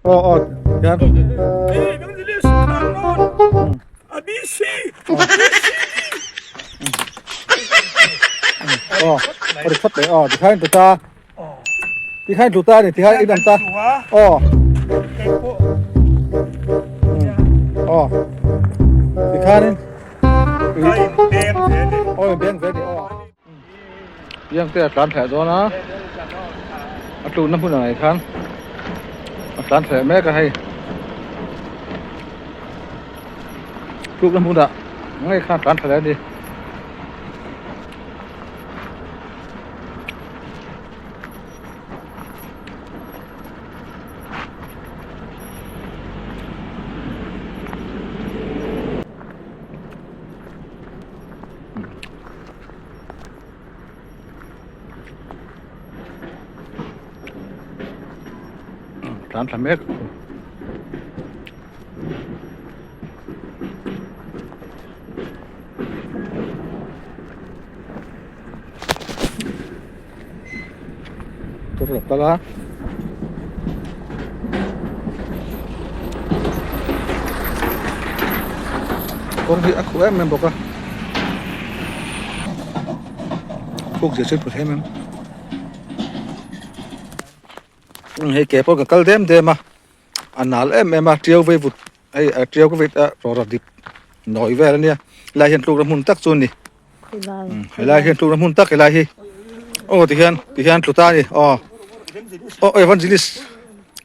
Aw aw hian. Aw aw ri phawt mai aw tikhan tlu ta tikhan tlu ta ni tikhan in awm ta aw aw tikhanin aw in beng ve ni aw. Piang te a tlan thleh dawn a, a tlukna hmun ang ah khan a tlan thleh mek a hei tlukna hmunah ngei khan a tlan thleh a ni. Tlan thla mek tur lo kal a. Kawng hi a khuh em em bawk a khuk zir chu put em em hei ke pawh ka kal dem dem a a nal em em a tiau vei vut hei a tiau ka vei a rawra dip nawi vel ania helai hian tlukna hmun tak chu a ni helai hian tlukna hmun tak helai hi aw tihian tihian tlu ta a ni aw aw evangelist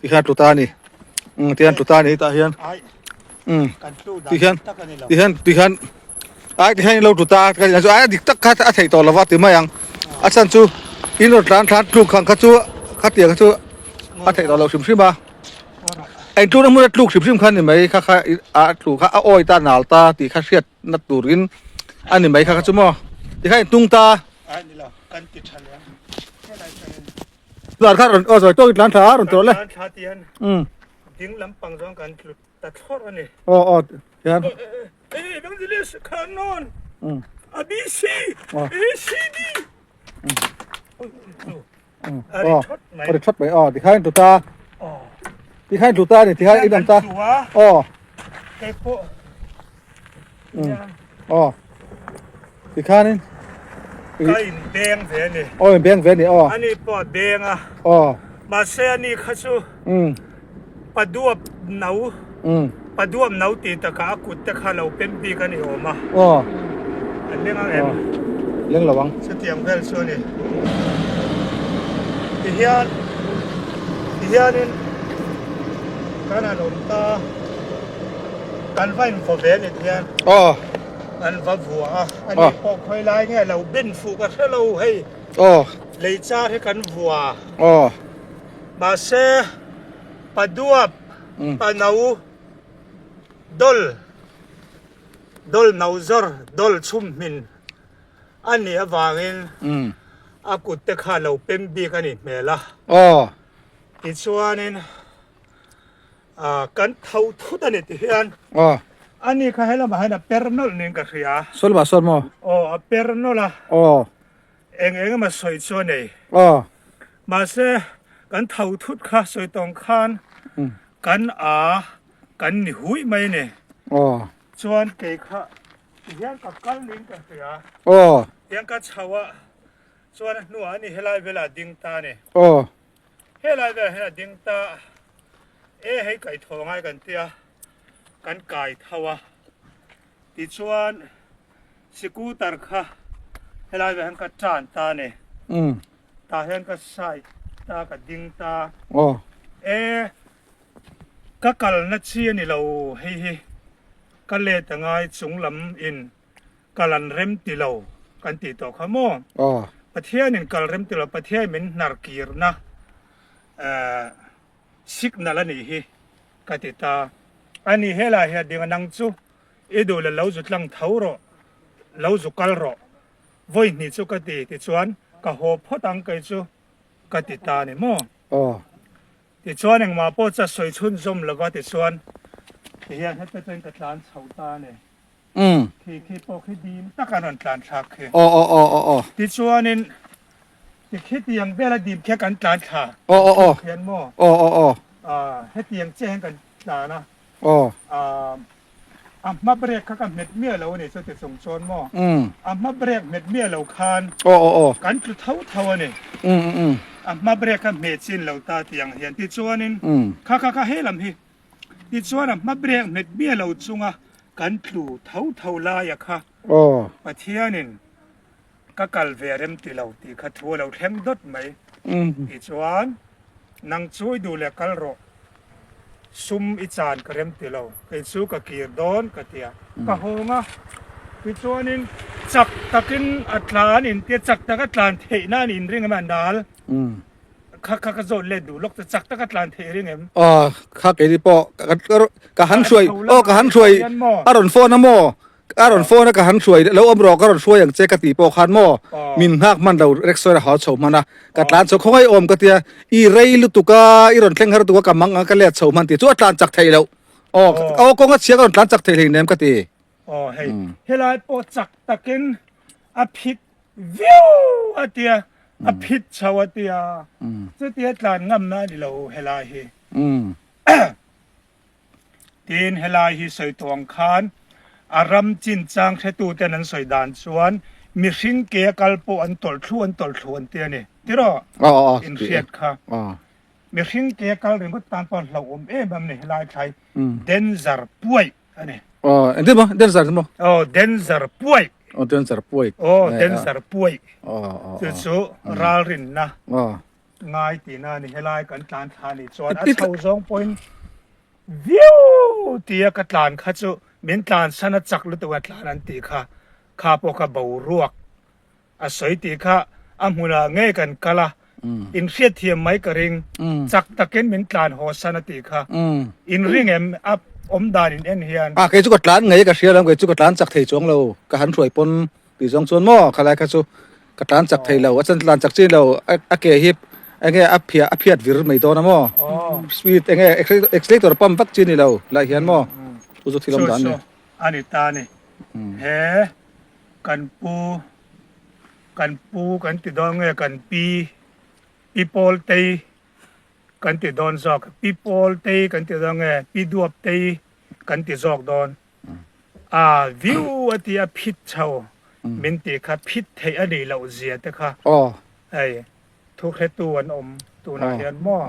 tihian tlu ta a ni tihian tlu ta a ni hetah hian. Um tihian tihian tihian ai tihian in lo tlu ta a chu ai a dik tak kha a theih tawh lova ti mai ang a chhan chu in rawn tlan thlan tluk ang kha chu khatiang kha chu a theih tawh loh hrim hrim a eng tlukna hmuna tluk hrim hrim kha ni mai kha kha a tlu kha a awi ta nal ta tih kha hriat na turin a ni mai kha kha chu maw tikhan in tung ta. Tlan kha rawn aw zawi tawk in tlan thla a rawn tawh le. Um. Ding lampang zawng kan tlu ta thlawrh a ni. Aw aw hian. Ei evangelist Khanon A B C A C D. A ri thawt mai. A ri thawt mai aw tikhan in tlu ta. Tikhan in tlu ta a ni tikhan in awm ta. Aw. Kei pawh. Aw. Tikhanin. Ka in beng ve a ni. Aw in beng ve a ni aw. Ani pawh a beng a. Aw. Mahse ani kha chu. Paduap no. Paduap no tih takah a kut te kha lo pem bik a ni awm a. Aw. An leng ang em? Leng lo ang. Chutiang vel chu a ni. Tihian tihianin kan han awm ta. Kan va invaw ve a ni tihian. Aw. An va vua a, a ni pawh khawi lai nge lo ben fuh ka hre lo hei. Aw. Lei char hi kan vua. Aw. Mahse Paduap, Pano, Dol, Dol no zawr, Dol chhum hmin a nih avangin a kut te kha lo pem bik a nih hmel a. Aw. Tichuanin. Ah, kan tho thut a ni ti hian. Aw. Ani kha helamah hian a per nawlh niin ka hria. Saw lamah sawn maw? Aw, a per nawlh a. Aw. Eng eng emaw sawi chu a nei. Aw. Mahse, kan tho thut kha sawi tawng khan kan a kan ni hui mai a ni. Aw. Chuan kei kha ti hian ka kal niin ka hria. Aw. Tihian ka chho a, chuan a hnuah ani helai velah a ding ta a ni. Aw. Helai velah hian a ding ta e hei kai thaw ngai kan tia kan kai tho a tichuan scooter kha helai velah hian ka tan ta a ni tah hian ka side ta ka ding ta e ka kalna chi a ni lo hei hi ka let angai chung lam in Kal an rem ti lo kan tih tawh kha maw? Pathianin kal rem ti lo, Pathian min hnar kirna signal a nih hi ka ti ta. A ni helai hi a ding a, nang chu i duh leh lo zu tlang tho rawh, lo zu kal rawh, vawi hnih chu ka ti tichuan ka haw phawt ang kei chu ka ti ta a ni maw? Tichuan engmah pawh chu a sawi chhunzawm lova tichuan tihian heta chuan ka tlan chho ta a ni. Khi khi pawh khi dim tak an rawn tlan thlak khi. Aw aw aw aw aw. Tichuanin ti khitiang vela dim khi kan tlan thla. Aw aw aw. Khian maw? Aw aw aw. Hetiang chiah hian kan tlan a. Aw. A hma brake kha ka hmet miah lo a ni chuti chung chuan maw? A hma brake hmet miah lo khan kan tlu tho tho a ni. A hma brake kha hmeh chin lo ta tih ang hian tichuanin kha kha kha he lam hi tichuan a hma brake hmet miah lo chunga kan tlu tho tho laia kha Pathianin ka kal ve rem ti lo tih kha thu a lo thleng dawt mai. Tichuan, Nang chu i duh leh kal rawh, sum i chan ka rem ti lo, kei chu ka kir dawn ka ti a, ka hawng a. Tichuanin chak takin a tlan in tia chak taka tlan theihna a ni inring em a nal kha kha ka zawt let duh lawk che chak taka tlan theih ring em? Aw kha keini pawh ka han hruai aw ka han hruai a rawn phone a maw A rawn phone a ka han hruai lo awm rawh ka rawn hruai ang che ka tih pawh khan maw min nghak hman lo rek sawi a hau chho hman a ka tlan chho khawngaih awm ka tia i rei lutuk a i rawn thleng har lutuk a ka mang ang ka let chho hman tih chu a tlan chak theih loh aw aw kawng a chhia ka rawn tlan chak thei hleinem ka ti. Aw hei helai pawh chak takin a phit viau a tia a phit chho a tia chutia tlan ngamna a ni lo helai hi. Tin, helai hi sawi tawh ang khan a ram chinchang hretuten an sawi dan chuan mihring ke a kal pawh an tawlh thlu an tawlh thlu an ti a ni. Tiraw? In hriat kha. Mihring ke a kal ringawt tan pawh hlauhawm em em a ni helai thlai danger puaih a ni. Aw, engtin maw? Danger maw? Aw, danger puaih. Aw, danger puaih. Aw, danger puaih. Chu chu ralrinna. Ngai tihna a ni, helai kan tlan thla nih chuan a chho zawng pawhin viau tia ka tlan kha chu min tlan san a chak lutuk a tlan an tih kha, kha pawh kha boruak a sawi tih kha a hmunah ngei kan kal a, in hriatthiam mai ka ring, chak takin min tlan haw san a tih kha, in ring em a awm dan in en hian. A kei chu ka tlan ngei ka hria lo, kei chu ka tlan chak thei chuang lo, ka han hruai pawn Tih zawng chuan maw khalai kha chu ka tlan chak thei lo, a chan tlan chak chi lo, a ke hi enge a phiah a phiat vir mai dawn a maw, speed enge accelerator pump vak chi ni lo lai hian maw chu chu thil awm dan a ni. Chu chu a ni ta a ni. He kan pu kan pu kan ti dawn nge kan pi pi Pawltei kan ti dawn zawk pi Pawltei kan ti dawn nge pi Duaptei kan ti zawk dawn. A viu a ti a phit chho min tih kha phit theih a nih loh zia te kha hei thu hretu an awm tunah hian maw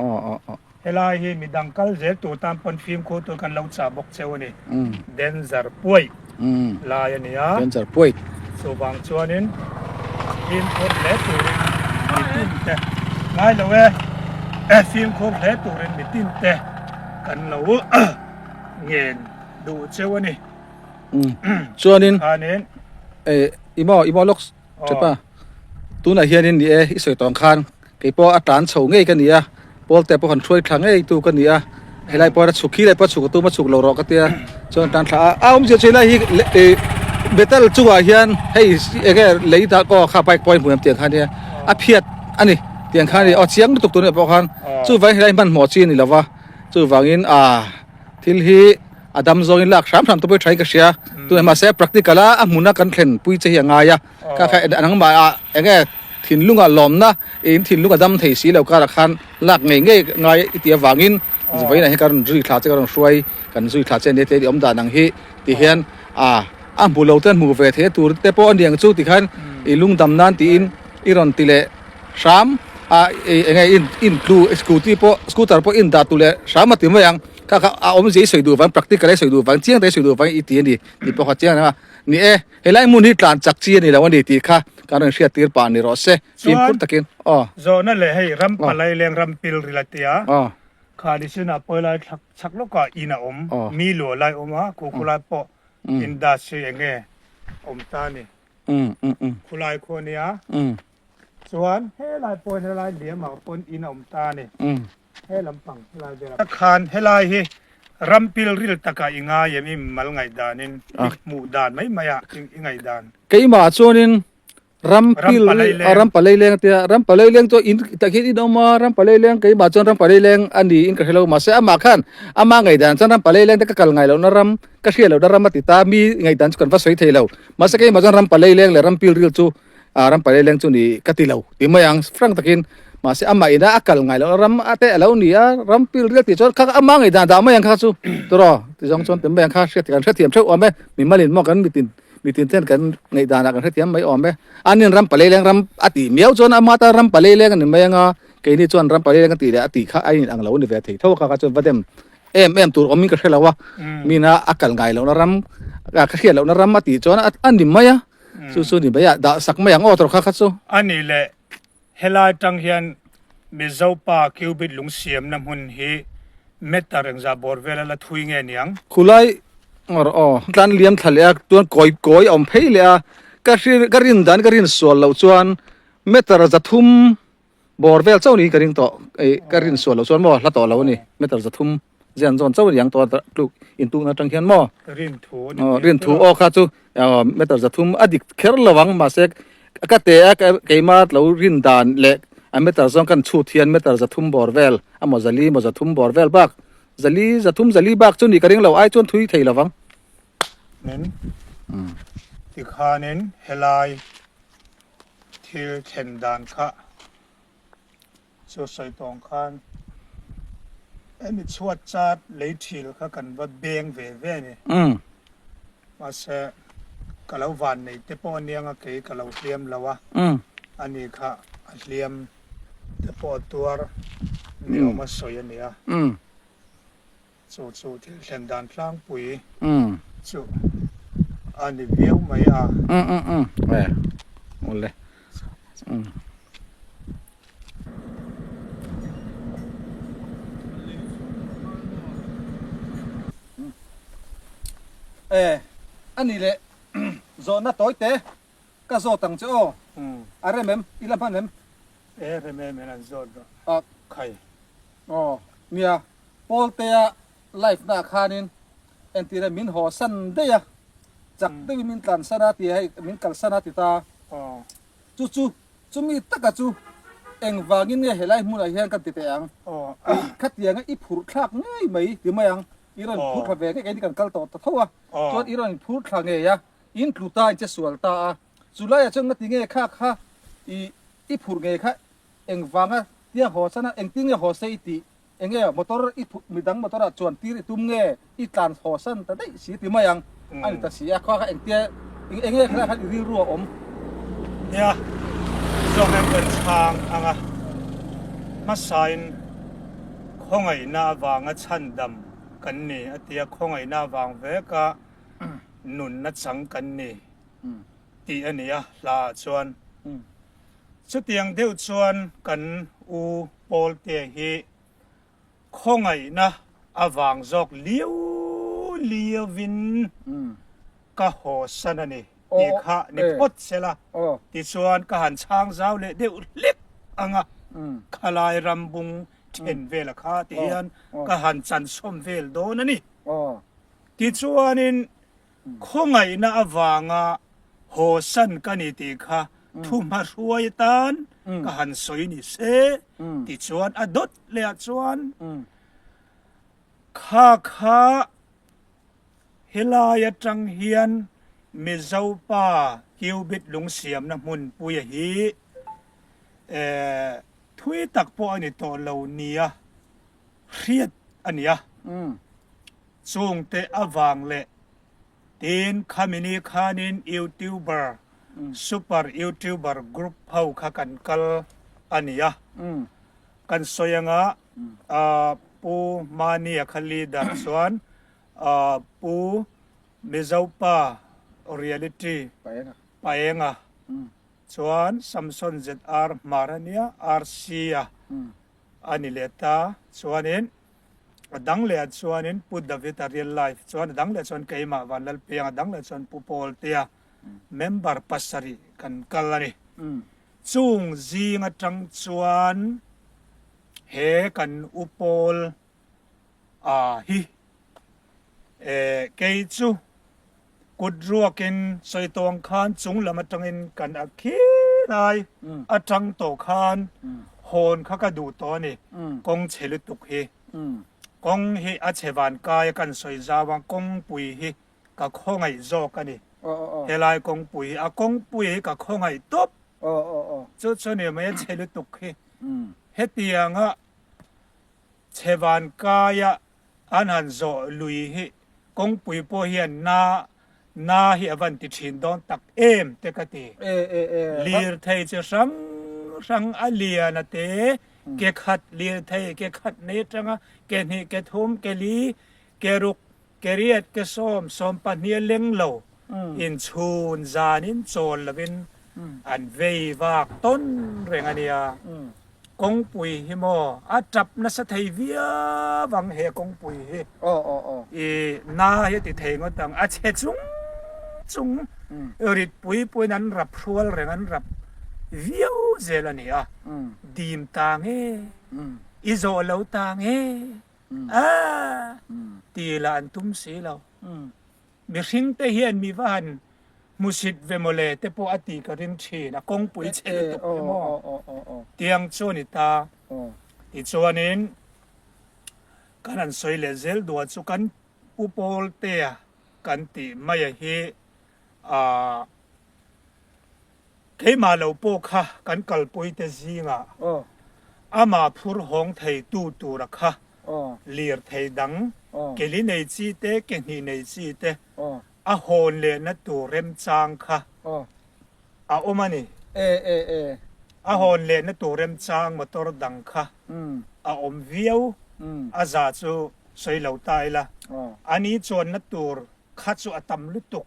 helai hi midang kal zel tur tan pawn fimkhur tur kan lo chah bawk cheu a ni danger puaih lai a ni a chuvang chuanin fimkhur hle turin mitin te ngai lo e fimkhur hle turin mitin te kan lo ngen. Duh cheu a ni. Chuanin i maw i maw lawk tep a tunah hianin ni e i sawi tawng khan kei pawh a tan chho ngei ka ni a pawl te pawh han hruai thla ngei tu ka ni a helai pawh a chhuk khi lai pawh a chhuk a tum a chhuk lo rawh ka tia chuan a tan thla a a awmzia chu helai hi metal chungah hian hei enge lei dah pawh kha bike pawh a inhmu em tiang kha nia a phiat a ni tiang kha a ni aw chiang lutuk tunah pawh khan chuvangin helai hmanhmawh chi a ni lo va chuvangin aa. Thil hi a dam zawngin lak hram hram te pawh hi thain ka hria. Tunah mahse practical a a hmuna kan thlen pui che hi a ngai a. Kha kha nangmah ah eng nge thinlunga lawmna in thinlung a dam thei si lo karah khan lak ngei ngei ngai i tih avangin vawiinah hian ka rawn zui thla che ka rawn hruai kan zui thla che ania te awm dan ang hi ti hian a a hmu lo te an hmu ve thei a tur te pawh a niang chu tikhan i lungdam nan tiin i rawn ti leh hram a eng nge in in tlu scooty pawh scooter pawh in dah tu leh hram a ti mai ang kha kha a awmzia i sawi duh vang practical a i sawi duh vang chiang ta i sawi duh vang i ti a ni tih pawh kha chiang a ni e helai hmun hi tlan chak chi a ni lo a ni tih kha kan rawn hriat tir pah ni rawh se fimkhur takin aw Zawhna leh hei ram palai leng ram pil ril a tia kha ni sinah pawilai thlak chhak lawkah in a awm mi luah lai awm a khu khulai pawh industry eng nge awm ta a ni khulai khu a nia. Chuan helai pawh helai liamah pawn in a awm ta a ni. He lampang helai velah. Khan helai hi ram pilril takah i ngai em i mal ngaihdanin i hmuh dan mai mai ah i ngaihdan. Keimah chuanin ram pil ram palei leng atia ram palei leng chu in tah khian in awm a ram palei leng keimah chuan ram palei leng a ni in ka hre lo mahse amah khan ama ngaihdan chuan ram palei leng te ka kal ngai lohna ram ka hriat lohna ram a ti ta mi ngaihdan chu kan va sawi thei lo mahse keimah chuan ram palei leng leh ram pilril chu Ah ram palei leng chu ni ka ti lo ti mai ang frank takin Mahse amah ina a kal ngai loh ram a te a lo ni a, ram pil rial tih chuan kha ama ngei dan dah mai ang kha chu tawraw ti zawng chuan tem mai ang kha hriat kan hrethiam theuh awm e. Mimalin maw kan mitin mitin ten kan ngaih danah kan hrethiam mai awm e. Anin ram palei leng ram a tih miau chuan ama tan ram palei leng a ni mai ang a, keini chuan ram palei leng a tih leh a tih kha a in ang lo a ni ve thei tho a kha kha chuan va dem em em tur awmin ka hre lo a. Mina a kal ngai lohna ram ka hriat lohna ram a tih chuan a ni mai a, chu chu ni mai a dah sak mai ang aw tawrh kha kha chu. A nih leh Helai tang hian Mizo pa cubit lung siamna hmun hi meter engzah bawr vel a la thui nge niang? Khulai ngawr aw tlan liam thla leh a chuan kawi kawi a awm phei leh a ka hri ka rin dan ka rin sual loh chuan meter zathum bawr vel chauh niin ka ring tawh eh ka rin sual loh chuan maw hla tawh lo a ni meter zathum zian zawn chauh a niang tawh a tluk intukna atang hian maw Rin thu a ni aw rin thu aw kha chu aw meter zathum a dik kher lo ang mahse ka te a keima lo rin dan leh a meter zawng kan chhut hian meter zathum bawr vel a maw zali maw zathum bawr vel bak zali zathum zali bak chu ni ka ring lo ai chuan thui thei lo vang. Nen tikhanin helai thil thlen dan kha Chu sawi tawng khan hemi chhuat chat lei thil kha kan va beng ve ve a ni. Mahse ka lo van nei te pawh aniang a kei ka lo hliam lo a, ani kha a hliam te pawh a tuar ni awm a sawi a nia. Chu chu thil thlen dan tlangpui chu a ni viau mai a. A ni leh zawhna tawi te ka zawt ang che aw. A rem em? I la hman em? E rem em en an zawt rawh. Khai. Aw nia Pawltea live na ah khanin entira min haw san daih a, chak deuhin min tlan san a ti a hei min kal san a ti ta. Chu chu chumi taka chu engvangin nge helai hmunah hian kan ti teh ang? Ih khatianga i phurh thlak ngei mai ti mai ang, i rawn phur thla ve ngei kei ni kan kal tawh ta tho a, chuan i rawn phur thla ngei a, in tlu ta in che sual ta a, chulaiah chuan ngati nge kha kha i i phurh ngei kha Engvanga tia haw chana engtin nge haw se i tih? Enge motor i phut midang motor ah chuan tir i tum nge i tlan haw san ta daih si ti mai ang a ni ta si a, khua kha engtia enge khelaiah khan i rilru a awm? Nia, zawng em kan chhang ang a, hmasain khawngaihna avanga chhandam kan ni a ti a, khawngaihna avang veka nunna chang kan ni tih a ni a hla ah chuan. Chutiang deuh chuan kan u Pawlte hi khawngaihna avang zawk liau liauin ka haw san a ni tih kha ni phawt se la, tichuan ka han chhang zau leh deuh hlek ang a, khalai rambung then vela kha ti hian ka han chansawm vel dawn a ni. Tichuanin Khawngaihna avanga haw san ka ni tih kha thu hmahruai atan ka han sawi ni se tichuan a dawt leh ah chuan kha kha helai atang hian Mizo pa cubit lung siamna hmunpuia hi thui tak pawh a ni tawh lo nia hriat a ni a. Chungte avang leh tin khamini khanin YouTuber, Super YouTuber group ho kha kan kal a ni a. Kan sawi anga Pu Mania kha leader chuan Pu Mizopa Reality Paenga chuan Samson ZR Hmar a nia, RC a a ni leh ta chuanin A dang leh ah chuanin Pu David a real life chuan a dang leh chuan keimah Vanlalpiang a dang leh chuan Pu Pawltea member pasarih kan kal a ni. Chung zing atang chuan he kan U Paul a hi eh kei chu kut ruakin sawi tawng khan chung lam atangin kan a khilai atang tawh khan hawn kha ka duh tawh a ni kawng chhe lutuk hi kawng hi a chhe van kai a kan sawi zau a kawngpui hi ka khawngaih zawk a ni helai kawngpui hi a kawngpui hi ka khawngaih tawp chu chu ni mai a chhe lutuk hi. Hetianga chhevan kaia an han zawh lui hi kawngpui pawh hian na na hi a van ti thin dawn tak em te ka ti. Lirthei chi hrang hrang a lian a te, ke khat lirthei ke khat nei atanga ke hnih ke thum ke li ke ruk ke riat ke sawm 12 a leng lo inchhun zanin chawl lovin an vei vak tawn reng a nia. Kawngpui hi maw a tap nasa thei viau ang he kawngpui hi. I na hi a ti thei ngawt ang a chhe chung chung rit pui puiin an rap hrual reng an rap viau zel a ni a. Dim ta nge i zawh lo ta nge a ti lah an tum si lo. Mihring te hian mi va han hmusit ve mawle te pawh a ti ka ring thin, a kawngpui chhe lutuk hi maw tiang chu a ni ta. Tichuanin kan han sawi leh zel duah chu kan Pu Pawltea kan tih maia hi aah keimah lo pawh kha kan kalpui te zingah amah phur hawng thei tu tura kha Lirthei dang, ke li nei chi te, ke hnih nei chi te a hawn lehna tur remchang kha a awm a ni. A hawn lehna tur remchang motor dang kha a awm viau. A za chu sawi lo ta ila, a ni chuanna tur kha chu a tam lutuk.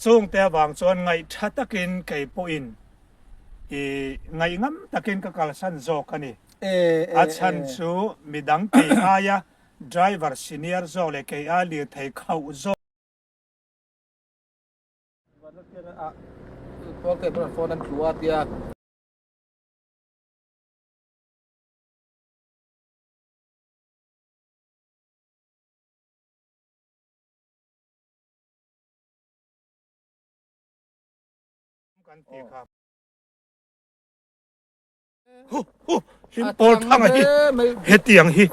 Chungte avang chuan ngaihtha takin kei pawhin i ngaihngam takin ka kalsan zawk a ni. A chhan chu midang kei aia driver senior zawk leh kei aia lirthei khauh zawk. Kan ti kha. Hu hu hlim pawl thang a hi hetiang hi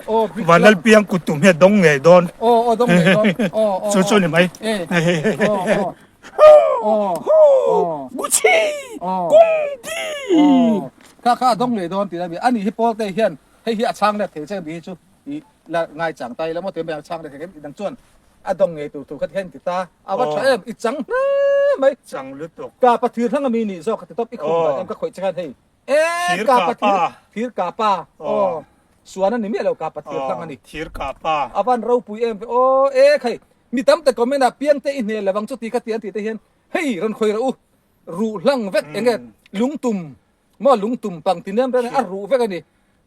Vanlalpiang kut tum hi a dawng ngei dawn. Chu chu ni mai. Gucci kungti. Kha kha a dawng ngei dawn tih a ni. Ani hi pawl te hian hei hi a chhang let thei che mi hi chu i la ngai chang ta ila maw tih mai a chhang let thei dang chuan A dawng ngei tur tur kha ti hian ti ta. A va tha em, i chang hle mai. Chang lutuk. Kapa thir hlang ami nih zawk ka ti tawp, i khum dan em ka khawih che khan hei. E kapa thir, thir kapa. Aw. Suan a ni miah lo kapa thir hlang a ni. Thir kapa. A van ropui em ve aw. E khai, mi tam te comment ah piang te i hne lovang chu ti kha ti an ti te hian hei rawn khawih rawh u. Ruh hlang vek enge lungtum maw lungtum pang ti nem reng a ruh vek a ni.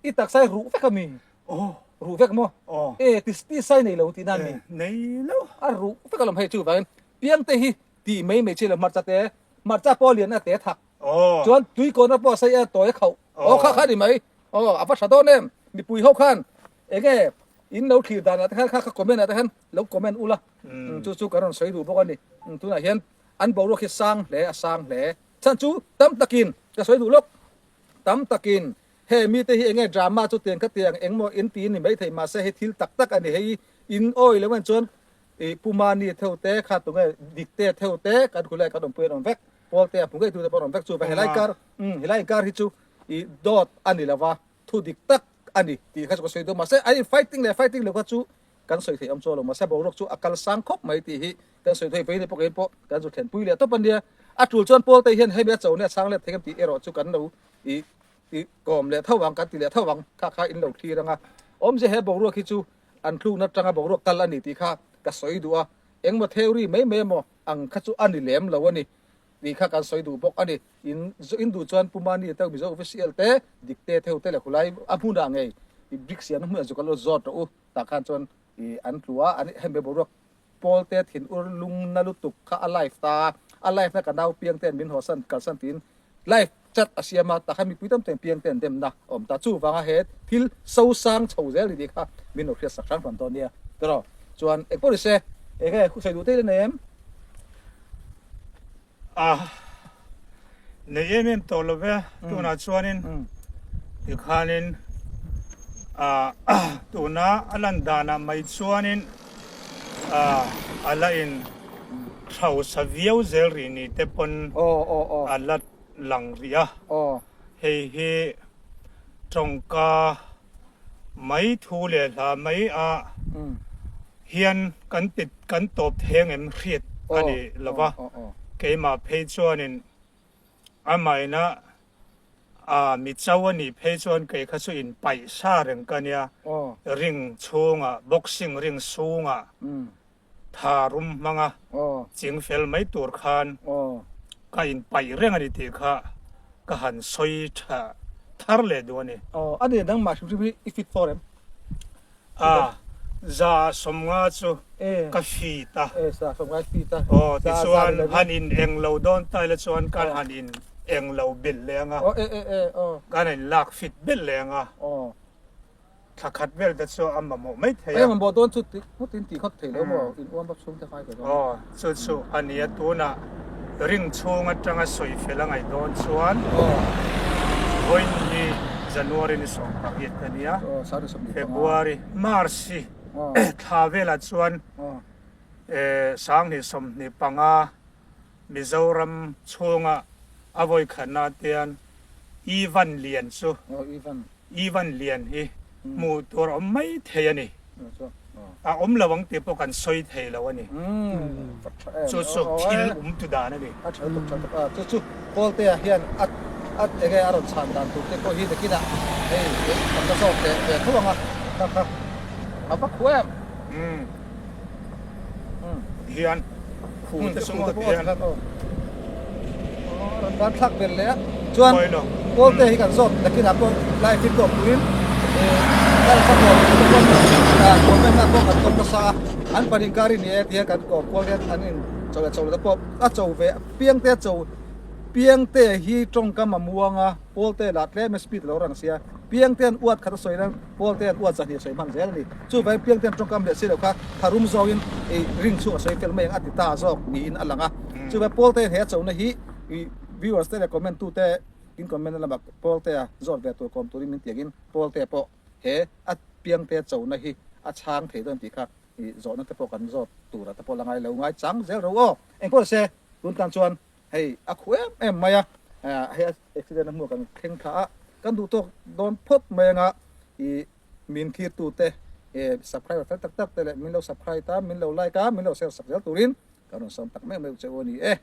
I taksa hi ruh vek a mi? Aw. Ruh vek maw? Aw. E ti ti sai nei lo tih nan mi? Nei lo. A ruh vek alawm hei chuvangin piang te hi tih mai mai chi lo hmarcha te hmarcha pawh lian a te thak. Aw. Chuan tui kawna pawh sai a tawi a khauh. Aw kha kha ni mai. Aw a va tha dawn em. Mipui ho khan enge in lo thlir dan ah te khan kha kha comment ah te khan lo comment ula. Chu chu kan rawn sawi duh bawk a ni. Tunah hian an boruak hi sang hle a sang hle. Chhan chu tam takin ka sawi duh lawk. Tam takin he mite hi enge drama chu tiang kha tiang engmaw in ti ni maithei mahse hei thil tak tak a ni hei in awi lo en chuan i Pumani theu te kha tunge Dikte theu te kan khulai kan awmpui an awm vek Pawlte a hmu ngei tute pawh an awm vek chu va helai kar um helai inkar hi chu i dawt a ni lova thu dik tak a ni tih kha chu ka sawi duh mahse an in fighting leh fighting lo kha chu kan sawi theih awm chuan lo mahse boruak chu a kal sang khawp mai tih hi kan sawi thei vei pawh kein pawh kan zu thlen pui leh tawp a nia a tul chuan Paul te hian hemi a cho nia chhang let thei em tih erawh chu kan lo i i kawm leh tho ang kan ti leh tho ang kha kha in lo thlir anga awmzia he boruak hi chu an tlukna atanga boruak kal a ni tih kha ka sawi duh a engmaw theory mai mai emaw ang kha chu a ni lem lo a ni tih kha kan sawi duh bawk a ni in in duh chuan Pumani te Mizo official te Dikte theu te leh khulai a hmunah ngei i brick siamna hmunah chu ka lo zawt rawh u tah khan chuan i an tlu a an hemi boruak pawl te thin ur lung na lutuk kha a live ta a live na ka nau piang ten min hawsan kalsan tiin live chat a siam a tah khan mipui tam ten piang ten demna a awm ta chuvanga he thil so sang chho zel ni tih kha min lo hriat sak hram hram dawn nia tiraw chuan engpawh ni se enge sawi duh te ila nei em? A nei em em tawh lo ve tunah chuanin tikhanin tuna a lan danah mai chuanin a la in hausa viau zel rih ni te pawn a la lang rih a hei hi. Tawngka mai thu leh hla mai a hian kan ti kan tawp theng em hriat a ni lo va, keimah phei chuanin amaina a mi cho a nih phei chuan kei kha chu in paih sa reng ka nia, ring chhungah boxing ring sungah tha rum hmanga ching fel mai tur khan ka in paih reng a ni tih kha ka han sawi tha thar leh duh a ni. Aw, a ni nangmah hrim hrim hi i fit fawr em? A, 150 chu ka fit a. E, 150 i fit a. Aw, tichuan han in eng lo dawn ta ila chuan kan han in eng lo belh leh ang a. Aw, e, e, e, aw. Kan in lak fit belh leh ang a. Aw. Thla khat vel te chu a mamawh mai thei a. Eng mamawh dawn chu ngawt in tih khawt thei lo maw? In uam vak chhung te ngai ve dawn. Aw, chu chu a nia tunah ring chhung atanga sawi fel a ngaih dawn chuan vawiin hi January ni 18 a nia, February, March hi thla velah chuan 2025 Mizoram chhunga a vawi khatna atian Ivan Lian chu Ivan Lian hi hmuh tur a awm mai thei a ni. A awm lo ang tih pawh kan sawi thei lo a ni. Chu chu thil um tu dan a ni. A tha lutuk tha lutuk a, chu chu Kawltea hian a a enge a rawn chhan dan tur te pawh hi nakinah hei kan la zawk leh ve tho ang a, kha kha a va khuh em. Hian khu te chu maw hian. Aw rawn ban thlak ber leh a chuan Kawlte hi kan zawt nakinah pawh live in pawh puiin kal kha pawh comment ah pawh kan tawng nasa a an pahnih inkar hi ni e ti hian kan kawm kual hian an in cho leh cho leh te pawh a cho ve piang te a cho piang te hi tawngkam a muang a Kawlte lah tlem a speed a lo rang sia piang te an uat khat a sawi nan Pawl te an uat zahnih a sawi hman zel a ni. Chuvangin piang te an tawngkam leh si lo kha tharum zawngin ei ring chhung a sawi fel mai ang a ti ta zawk niin a lang a. Chuvangin Pawl te he a chona hi viewers te leh comment tu te in comment na lamah Pawl te a zawt ve tur kawm turin min ti angin Pawl te pawh he a piang te chona hi a chhang thei dawn tih kha zawhna te pawh kan zawt tur ah te pawh la ngai lo ngai chang zel ro aw. Engpawh se tun tan chuan Hei a khuh em em mai a, hei accident a hmuh kan thleng thla a, kan duh tawk dawn phawt mai anga i min thlir tu te subscriber fel tak tak te leh min lo subscribe a, min lo like a, min lo share sak zel turin kan rawn sawm tak meuh meuh che u a ni e.